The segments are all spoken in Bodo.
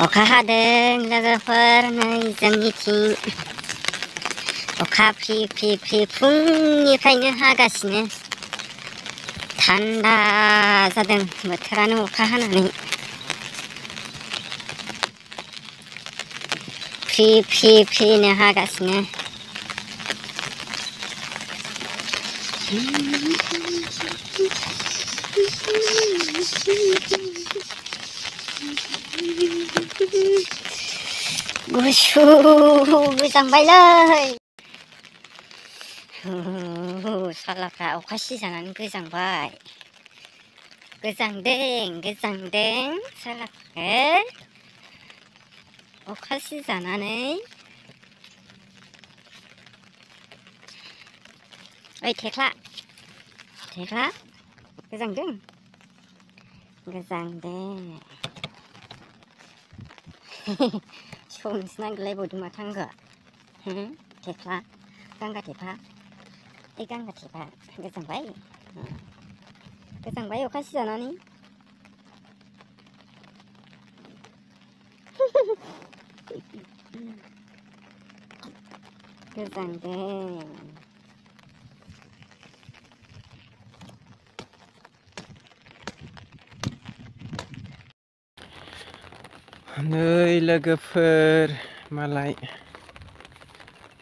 अखा हादों लोगोफोर नै जोंनिथिं अखा फ्रि फ्रि फ्रि फुंनिफ्रायनो हागासिनो थान्दा जादों बोथोरानो अखा हानानै फ्रि फ्रि फ्रिनो हागासिनो गुसु गोजांबायलै सालाफ्रा अखा सिजानानै गोजांबाय गोजांदों सालाखो अखा सिजानानै ओइ थेख्ला गोजांदों सौनोसो नागिरलायबावदों माथो आंखो थेख्ला गांगाथेफा ओइ गांगाथेफा गोजांबाय अखा सिजानानै गोजांदों नै लोगोफोर मालाय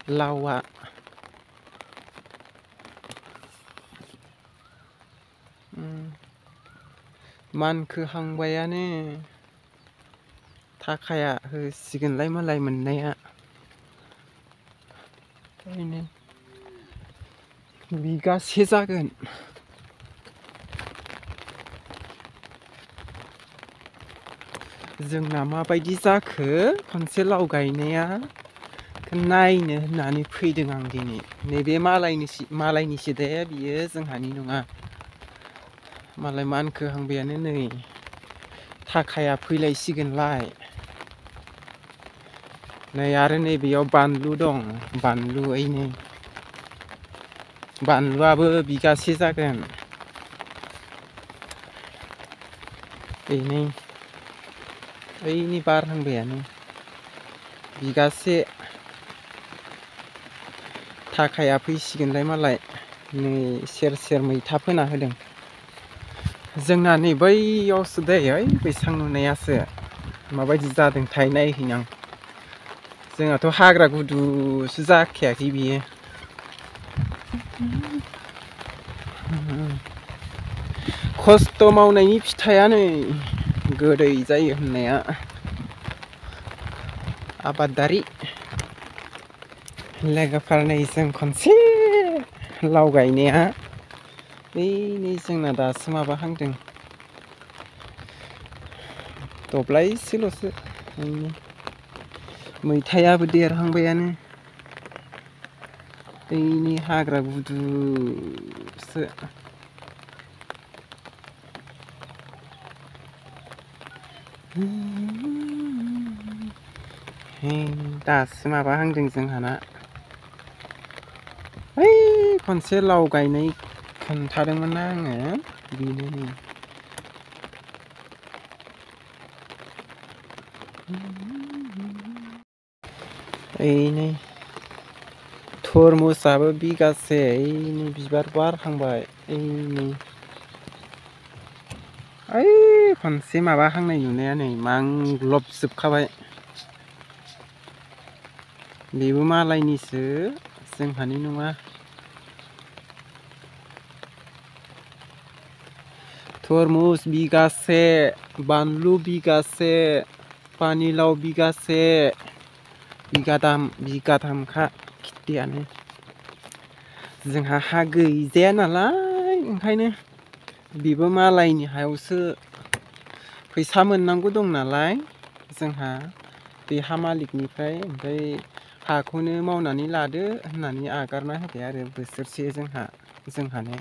लावआ मानखोहांबायानो थाखाया होसिगोनलाय मालाय मोननाया ओरैनो बिगासे जागोन जोंना माबायदि जाखो खनसे लाव गायनाया नायनो होननानै फैदों आं दिनै नैबे मालायनिसो दे बियो जोंहानि नङा मालाय मानखोहांबायानो नै थाखाया फैलायसिगोनलाय नै आरो नैबेयाव बानलु दं बानलु ओइनै बानलुआबो बिगासे जागोन ओइनि बारहांबायानो बिगासे थाखाया फैसिगोनलाय मालाय नै सेर मैथा फोना होदों जोंना नै बैयावसो दै ओइ बैसां नुनायासो माबायदि जादोंथाय नायहैनां जोंहाथ' हाग्रा गुदुसो जाखायाखै बियो खस्थ' मावनायनि फिथाइयानो गोदै जायो होननाया आबादारि लोगोफोर नै जों खनसे लाव गायनाया नै जोंना दासो माबाहांदों दब्लायसेल'सो मैथायाबो देरहांबायानो ओइनि हाग्रा गुदुसो दासो माबाहांदों जोंहाना ओइ खनसे लाव गायनाय खोन्थादोंमोन ना आङो बेनो ओइनै थरमुसाबो बिगासे ओइनै बिबार बारहांबाय ओइ खनसे माबाहांनाय नुनाया नै मांग्लबजोबखाबाय बेबो मालायनिसो जोंहानि नङा थरमुस बिगासे बानलु बिगासे पानिलाव बिगासे बिगाथामखा खेथियानो जोंहा हा गैजाया नालाय ओंखायनो बेबो मालायनि हायावसो फैसा मोननांगौ दं नालाय जोंहा बे हा मालिकनिफ्राय ओमफ्राय हाखौनो मावनानै लादो होननानै आगारना होबाय आरो बोसोरसे जोंहानो